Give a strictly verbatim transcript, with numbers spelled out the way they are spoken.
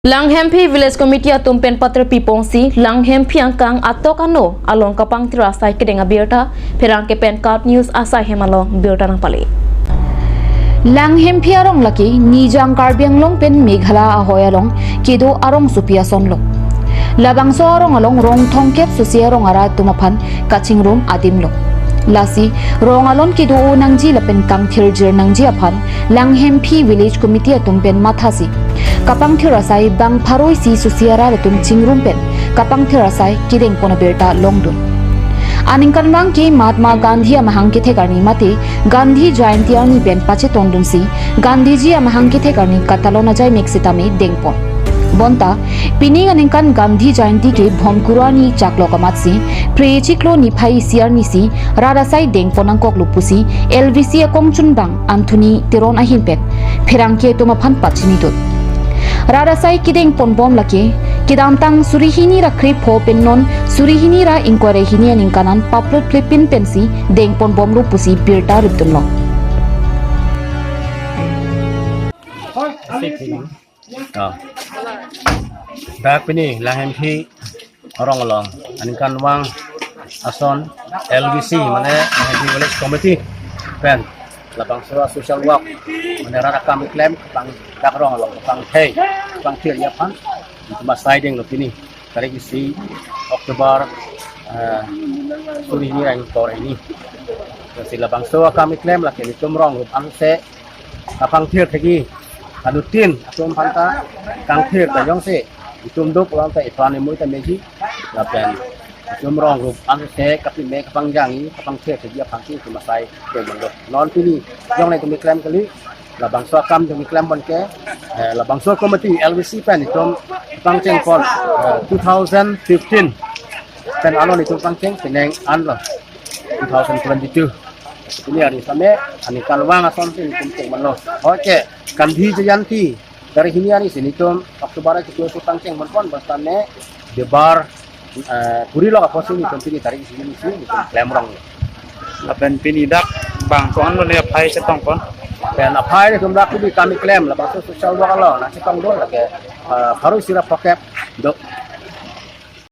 Langhemphi Village Committee atum pen pater pipongsi Langhemphi angkang atok ano along kapangthir asai kedeng abirta, pherangke pen KAT News asai hem along birta nangpale. Langhemphi arong lake Nijang Karbi Anglong pen Meghalaya ahoi along kedo arongsopi ason lo. Labangso arong along rong thomkep sosi arong arat atum aphan kachingrum adim lo. Lasi rong alon kedo-o nangji lapen kangthirjir nangji aphan Langhemphi Village Committee atum pen mathasi kapangthir asai bang pharo isi sosi arat atum chingrum pen kapangthir asai kedengpon abirta longdun. Aningkanvang ke Mahatma Gandhi amahang kethek arni mate Gandhi Jayanti arni pen pachetongdunsi Gandhiji amahang kethek arni katalon ajai mek sitame dengpon. Bonta pining aningkan Gandhi Jayanti ke Bhomkuru arni chaklo kamatsi phre chiklo niphai isi arnisi rat asai dengpon nangkoklo pusi L V C akongchunbang Anthony Teron ahin pen pherangke atum aphan pachinidun. Rat asai kedengponbom lake kedamtang suri hini ra krepho pen non suri hini ra ingkoi ra hini aningkan an paplot plepin pensi dengponbomlo pusi birta ripdunlo. Oh. Dak pini Langhemphi arong along aningkanvang ason L V C mane Langhemphi Village Committee pen labangso social work mane rat akam keklem kapang dak arong along kapangthir kapangthir aphan itum asai denglo pini tarik isi October, eh, suri hini ra ingkoi ra hini. Lasi labangso akam keklem lake nelitum rong rup anse kapangthir thekji. Anuttin atum aphanta kangthir ta jongsi itum duk along ta ipran imui ta meji. Lapen itum rong rup anse kapime kapangjangji kapangthir thekji aphansi itum asai dengponlo. Non pini jong nelitum keklem kali. Labangso akam itum keklemponke, eh, labangso committee L V C pen itum pangchengpon, eh, two thousand fifteen pen alon itum pangcheng penang anlo two thousand twenty-two. Pini arni same aningkanvang ason si itum chengponlo. Oke, Gandhi Jayanti tarik hini arnisi itum October kitusu pangchengponpon basta ne debar, eh, puri lo apotsi itum pini tarik isi arnisi itum klemrong. Lapen pini dak bang ko-an lo ne aphai chetongpon? Pen aphai itum dak pini akam keklem labangso social work along nangchetongdun lake, eh, pharo isi ra phokep do.